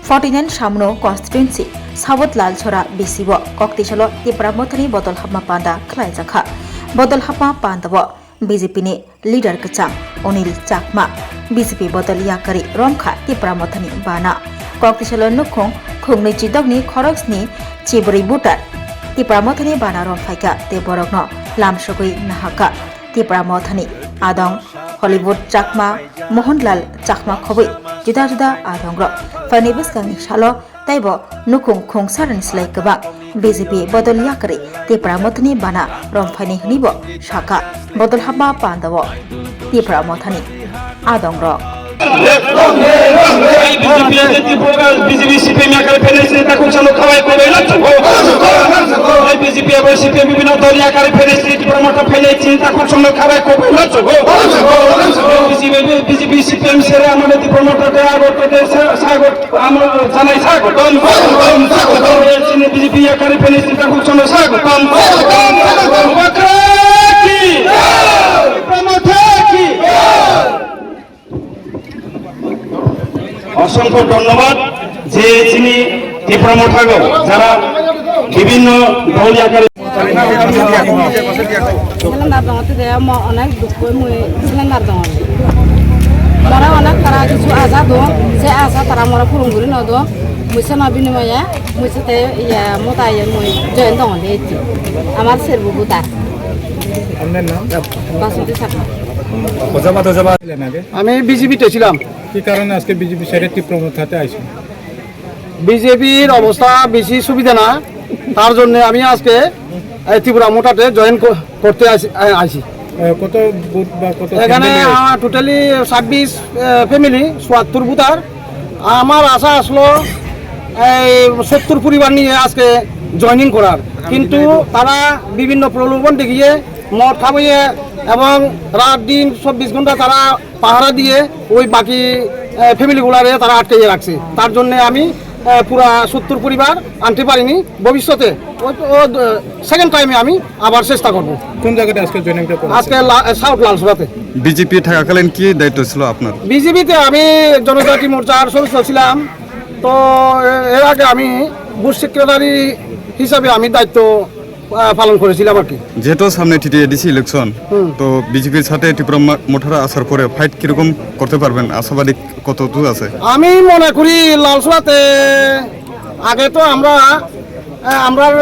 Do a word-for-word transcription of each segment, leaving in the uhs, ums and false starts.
Forty nine Samno constituency Sabot Lalchora B C o koktisalo Tipra Mothani bodol hapma panda khlaijakha. Bodol hapma pandao B J P ni leader kwchang Onil Chakma, B J P bodol yakari romkha Tipra Mothani bana. Koktisalo nukhung khungnwi chidokni khoroksni chibrwi voter Tipra Mothani bana romphaikha tei borokno lamsogwi nahakha. Tipra Mothani adong Hollywood Chakma, Mohanlal Chakma khobwi juda juda adongrok phaini bwskangni salo teibo nukhung khungsarni slai kwbang B J P bodol yakari Tipra Mothani bana romphaini hwnwibo sakha. Bodol hapma pandao Tipra Mothani adongrok. Ei B J P abo C P M yakari phainai sini takhuk chano khabai kobai lachungo. Ei B J P abo C P M bibhinno dol yakari phainai sini Tipra Motha phainai sini takhuk chano khabai kobai lachungo. B J P, B J P C P M sere amano Tipra Motha de ago de sa-, sago amo janai sago don. Sini B J P yakari phainai sini takhuk chano sago don. Bakra ki! Tipra Motha ki! অসংখ্য ধন্যবাদ যে চিনি ত্রিপুরা মথাগো যারা বিভিন্ন দল আকারে Silinda dong te de mo onek dukko mui silinda dong. Mora onek tara kichu aja do, se aja tara mora purung guri no do. Mui se no binimoye, mui se te ya mota ye mui join dong de eti. Amar serbu buta. আপনার নাম? Basudi sakma. আমি বিজেপিতে ছিলাম। কি কারণে আজকে বিজেপি ছেড়ে ত্রিপুরা মথাতে আইছেন? বিজেপির অবস্থা বেশি সুবিধা না, তার জন্য আমি আজকে এই ত্রিপুরা মোটাতে জয়েন করতে আসি, আ-, আসি। আহ, কত ভোট বা কত এখানে ক্যান্ডিডেট? আমার টোটালি ছাব্বিশ, আহ, ফ্যামিলি, চুয়াত্তর ভোটার। আমার আশা আসলো এই সত্তর পরিবার নিয়ে আজকে জয়েনিং করার, কিন্তু তারা বিভিন্ন প্রলোভন দেখিয়ে মদ খাওয়িয়ে এবং রাত দিন চব্বিশ ঘন্টা তারা পাহারা দিয়ে ওই বাকি, আহ, ফ্যামিলিগুলারে তারা আটকাইয়ে রাখছে। তার জন্য আমি, আহ, পুরা সত্তর পরিবার আনতে পারিনি। ভবিষ্যতে ও, ও, আহ, সেকেন্ড টাইমে আমি আবার চেষ্টা করব। কোন জায়গাতে আজকে জয়েনিংটা করেন? আজকে লা-, সাউথ লালসোড়াতে। বিজেপি থাকাকালীন কি দায়িত্ব ছিল আপনার? বিজেপিতে আমি জনজাতি মোর্চার সদস্য ছিলাম। তো এ-, এর আগে আমি বুথ সেক্রেটারি হিসাবে আমি দায়িত্ব, আহ, পালন করেছিলাম আর কি। যেহেতু সামনে টিটিএডিসি ইলেকশন, হুম। তো বিজেপির সাথে ত্রিপুরা মা-, মোটারা আসার পরে ফাইট কিরকম করতে পারবেন? আশাবাদী কতদূর আছে? আমি মনে করি লালসোড়াতে আগে তো আমরা, আহ, আমরা, আহ,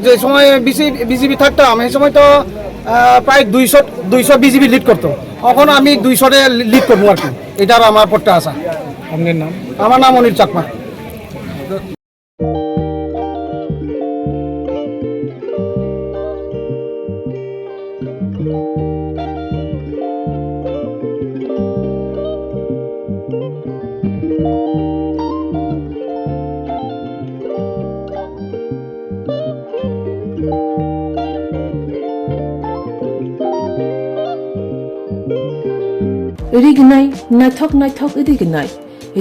যে সময় বিসি-, বিজেপি থাকতাম, এই সময় তো, আহ, প্রায় দুইশো, দুইশো বিজেপি লিড করতো। এখন আমি দুইশোতে লিড করবো আর কি, এটার আমার প্রত্যাশা। আপনার নাম? আমার নাম অনিল Chakma. Rignai, naithok naithok rignai.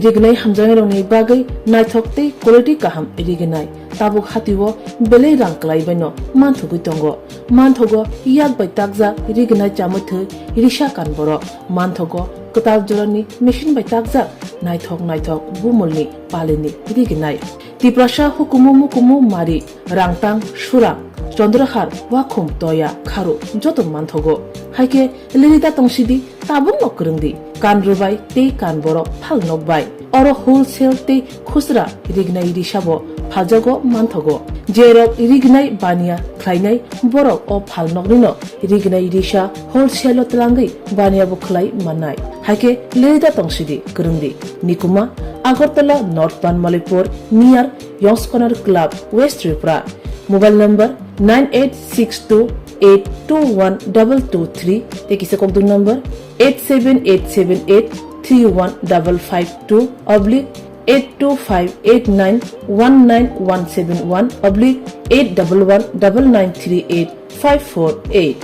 Rignai hamjaknairokni bagwi naithok tei quality kaham rignai. Tabuk hatio belai rang kwlai baino manthogwi tongo. Manthogo yak bai takjak rignai chamwi thwi risa kan borok. Manthogo kwtal jorani machine bai takjak naithok naithok bumulni palini rignai. Tiprasa hukumu mukumu mari, rangtang, surang, chondrahar, wakhum, toya, kharu joto manthogo. Haikhe lirida tongsidi, tabukno kwrwngdi, kan rwbai tei kan borok phal nokbai. Oro wholesale tei khusra rignai risabo phaljago manthogo. Jerok rignai baniya khlainai borok o phalnoknino rignai risa wholesale-o twlangwi baniya bo khlai mannai. Haikhe lirida tongsidi kwrwngdi. Nikuma, Agartala North Banmalipur, near Yongskonar Club, West Tripura. Mobile number nine eight six two eight two one double two three tei kisa kokdwng number eight seven eight seven eight three one double five two oblique eight two five eight nine one nine one seven one oblique eight double one double nine three eight five four eight.